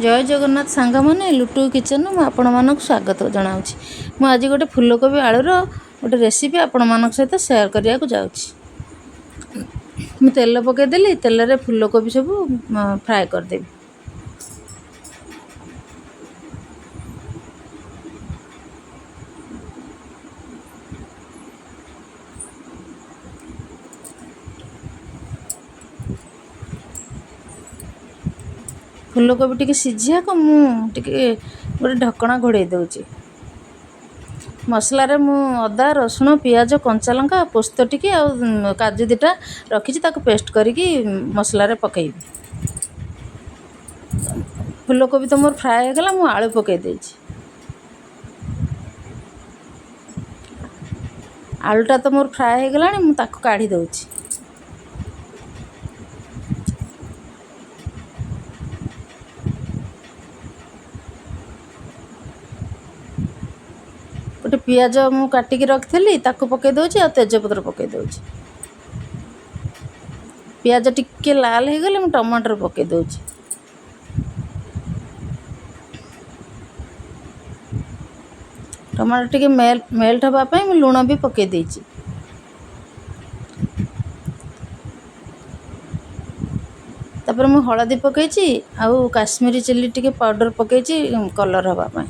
ଜୟ ଜଗନ୍ନାଥ ସାଙ୍ଗମାନେ, ଲୁଟୁ କିଚେନ୍ରୁ ମୁଁ ଆପଣମାନଙ୍କୁ ସ୍ୱାଗତ ଜଣାଉଛି। ମୁଁ ଆଜି ଗୋଟେ ଫୁଲକୋବି ଆଳୁର ଗୋଟେ ରେସିପି ଆପଣମାନଙ୍କ ସହିତ ସେୟାର କରିବାକୁ ଯାଉଛି। ମୁଁ ତେଲ ପକାଇଦେଲି, ତେଲରେ ଫୁଲକୋବି ସବୁ ଫ୍ରାଏ କରିଦେବି। ଫୁଲକୋବି ଟିକେ ସିଝିବାକୁ ମୁଁ ଟିକେ ଗୋଟେ ଢକଣା ଘୋଡ଼େଇ ଦେଉଛି। ମସଲାରେ ମୁଁ ଅଦା, ରସୁଣ, ପିଆଜ, କଞ୍ଚା ଲଙ୍କା, ପୋସ୍ତ ଟିକେ ଆଉ କାଜୁ ଦୁଇଟା ରଖିଛି, ତାକୁ ପେଷ୍ଟ କରିକି ମସଲାରେ ପକାଇବି। ଫୁଲକୋବି ତ ମୋର ଫ୍ରାଏ ହେଇଗଲା, ମୁଁ ଆଳୁ ପକାଇ ଦେଇଛି। ଆଳୁଟା ତ ମୋର ଫ୍ରାଏ ହେଇଗଲାଣି, ମୁଁ ତାକୁ କାଢ଼ି ଦେଉଛି। ଗୋଟେ ପିଆଜ ମୁଁ କାଟିକି ରଖିଥିଲି, ତାକୁ ପକାଇ ଦେଉଛି ଆଉ ତେଜପତ୍ର ପକାଇ ଦେଉଛି। ପିଆଜ ଟିକେ ଲାଲ ହେଇଗଲେ ମୁଁ ଟମାଟର ପକାଇ ଦେଉଛି। ଟମାଟୋ ଟିକେ ମେଲ୍ଟ ହେବା ପାଇଁ ମୁଁ ଲୁଣ ବି ପକାଇ ଦେଇଛି। ତାପରେ ମୁଁ ହଳଦୀ ପକାଇଛି ଆଉ କାଶ୍ମୀରୀ ଚିଲି ଟିକେ ପାଉଡ଼ର ପକାଇଛି କଲର୍ ହେବା ପାଇଁ।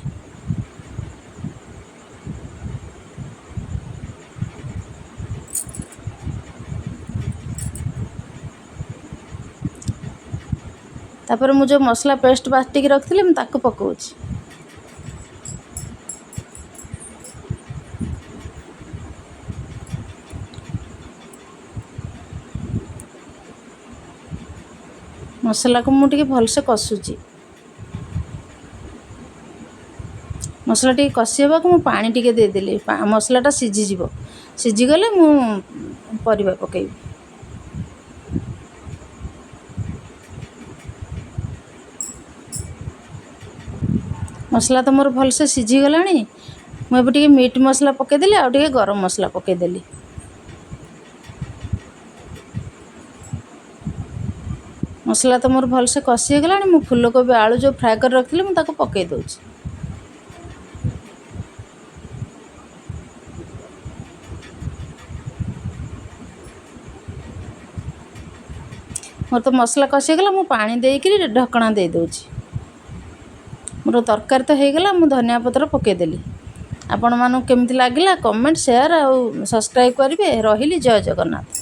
ତାପରେ ମୁଁ ଯେଉଁ ମସଲା ପେଷ୍ଟ ବାଟିକି ରଖିଥିଲି, ମୁଁ ତାକୁ ପକାଉଛି। ମସଲାକୁ ମୁଁ ଟିକେ ଭଲସେ କଷୁଛି। ମସଲା ଟିକେ କଷି ହେବାକୁ ମୁଁ ପାଣି ଟିକେ ଦେଇଦେଲି। ମସଲାଟା ସିଝିଯିବ, ସିଝିଗଲେ ମୁଁ ପରିବା ପକାଇବି। ମସଲା ତ ମୋର ଭଲସେ ସିଝିଗଲାଣି। ମୁଁ ଏବେ ଟିକେ ମିଟ୍ ମସଲା ପକାଇଦେଲି ଆଉ ଟିକେ ଗରମ ମସଲା ପକାଇଦେଲି। ମସଲା ତ ମୋର ଭଲସେ କଷି ହେଇଗଲାଣି। ମୁଁ ଫୁଲକୋବି ଆଳୁ ଯେଉଁ ଫ୍ରାଏ କରି ରଖିଥିଲି, ମୁଁ ତାକୁ ପକାଇ ଦେଉଛି। ମୋର ତ ମସଲା କଷି ହେଇଗଲା, ମୁଁ ପାଣି ଦେଇକିରି ଢକଣା ଦେଇଦେଉଛି। ମୋର ତରକାରୀ ତ ହେଇଗଲା, ମୁଁ ଧନିଆ ପତ୍ର ପକାଇଦେଲି। ଆପଣମାନଙ୍କୁ କେମିତି ଲାଗିଲା କମେଣ୍ଟ, ସେୟାର ଆଉ ସବସ୍କ୍ରାଇବ୍ କରିବେ। ରହିଲି, ଜୟ ଜଗନ୍ନାଥ।